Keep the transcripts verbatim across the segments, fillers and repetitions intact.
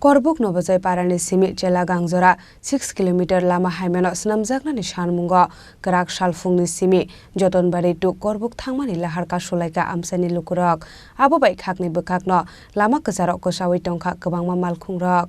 Korbuk Nobojoy parani simi Chelagang jora six kilometer lama haimano swnamjaknani sanmungo kwrak salphungni simi Jotonbari to Korbuk thangmani lahar kasulaikha amchaini lukurok. Abo bai khakni bwkhakno lama kwcharo kwchaui tongkha kwbangma malkhungrok.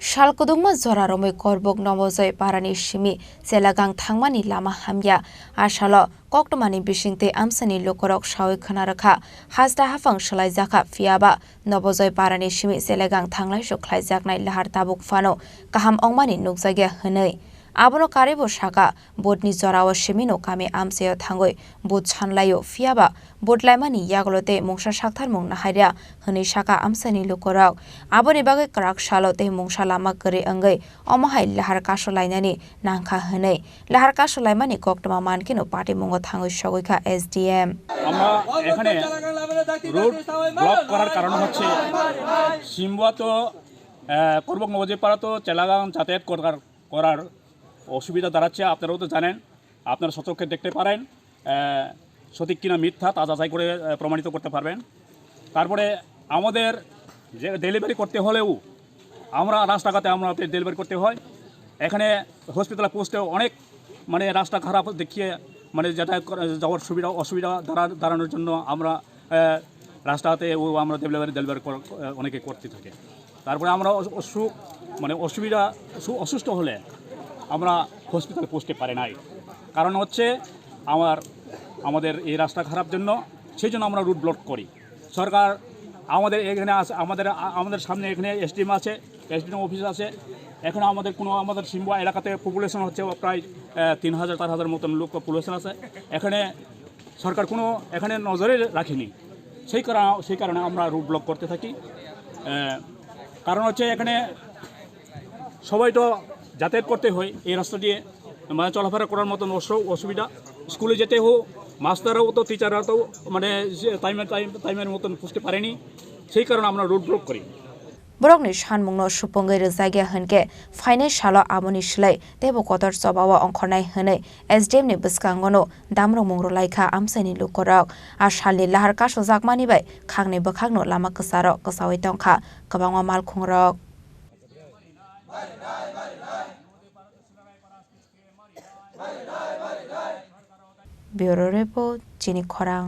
Sal kwdwkma jora romwi Korbuk Nobojoy parani simi Chelagang thangmani lama hamya. A salo koktwmani bisingtwi amchaini lukurok saui khwna rwkha, hasta haphang swlaijakha, phiyaba Nobojoy parani simi Chelagang thanglaisu khlaijaknai lahar tabuk phano kaham wngmani nukjakya hwnwi. Abono karwibo sakha, Budni jorao simino kami amchaio thangwi bud sanlaio, phiyaba bud laimani yagulo tei mungsa saktharmung nahairya hwnwi sakha amchaini lukurok. Aboni bagwi kwrak salo tei mungsa lama kwrwi wngwi omo hai lahar kasulainani nangkha hwnwi lahar kasulaimani koktwma mankhe no patimungo thangwi sogwikha S D M. আমরা এখানে road block করার কারণ হচ্ছে সিম্বুয়া তো, আহ, করবক নবজেপাড়া তো চেলাগাং যাতায়াত করার করার অসুবিধা দাঁড়াচ্ছে। আপনারাও তো জানেন, আপনারা স্বচক্ষে দেখতে পারেন, আহ, সঠিক কিনা মিথ্যা তা যাচাই করে, আহ, প্রমাণিত করতে পারবেন। তারপরে আমাদের যে ডেলিভারি করতে হলেও আমরা রাস্তাঘাটে আমরা ডেলিভারি করতে হয়। এখানে হসপিটালে পৌঁছতে অনেক মানে রাস্তা খারাপ দেখিয়ে মানে যাতায়াত করা, যাওয়ার সুবিধা অসুবিধা দাঁড়া-, দাঁড়ানোর জন্য আমরা, আহ, রাস্তাতে ও আমরা ডেলিভারি, ডেলিভারি কর-, আহ, অনেকে করতে থাকে। তারপরে আমরা অস-, অসুখ মানে অসুবিধা, অসু-, অসুস্থ হলে আমরা হসপিটালে পৌঁছতে পারি নাই। কারণ হচ্ছে আমার, আমাদের এই রাস্তা খারাপ জন্য, সেই জন্য আমরা রুট ব্লক করি। সরকার আমাদের এখানে আছে, আমাদের, আ-, আমাদের সামনে এখানে এসডিএম আছে, এসডিএম অফিস আছে। এখানে আমাদের কোনো, আমাদের সিম্বুয়া এলাকাতে পপুলেশন হচ্ছে প্রায়, আহ, তিন হাজার, চার হাজার মতন লোক পপুলেশন আছে। এখানে সরকার কোনো এখানে নজরে রাখেনি, সেই কারণে, সেই কারণে আমরা রুট ব্লক করতে থাকি। আহ, কারণ হচ্ছে এখানে সবাই তো যাতায়াত করতে হয় এই রাস্তা দিয়ে, মানে চলাফেরা করার মতন অসু-, অসুবিধা। স্কুলে যেতে হোক, মাস্টাররাও তো, টিচাররা তো মানে যে টাইমে, টাইম, টাইমের মতন পৌঁছতে পারেনি, সেই কারণে আমরা রুট ব্লক করি। Borokni sanmungno supungwi rwjakya hwnkhe phainai salo aboni slai teibo kotor chobao ongkhornai hwnwi S D M ni bwskango no damrokmung rwlaikha amchaini lukurok. A salni lahar kasojakmani bai khakni bwkhakno lama kwcharo kwchaui tongkha kwbangma malkhungrok. Bureau Report, Chini Khorang.